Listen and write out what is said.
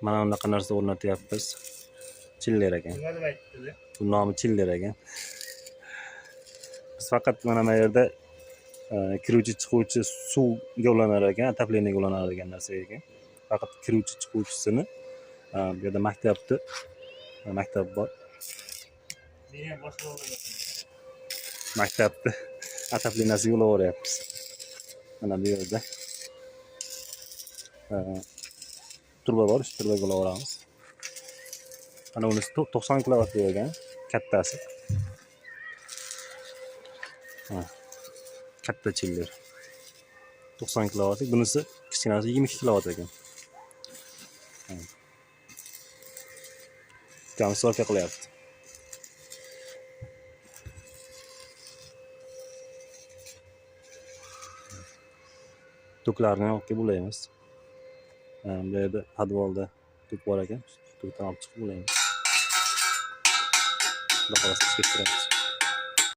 Mana bunaqa narsa o'rnatyapmiz. Chiller ekan. Nima deb aytdi? Bu nomi chiller ekan. Biz faqat mana bu yerda kiruvchi chiquvchi suvga ulanar ekan, отопление ga ulanar degan narsa ekan. Faqat kiruvchi chiquvchisini bu yerda maktabni maktab bor. Men ham boshqa o'g'lim. Maktabni отопление siga ulaveryapmiz. Mana bu yerda turba bor, shu turbaga ulaveramiz. Mana bunisi 90 kilovat ekan, kattasi. Ha, katta chiller. 90 kilovatlik, bunisi kichkinasi 22 kilovat ekan. Ha. Ukam сварка qilyapti. Toklarni olib kelib ulaymiz. Bu yerda podvalda tok bor ekan. Tokdan olib chiqib ulaymiz. Xudo xohlasa ishga tushiramiz.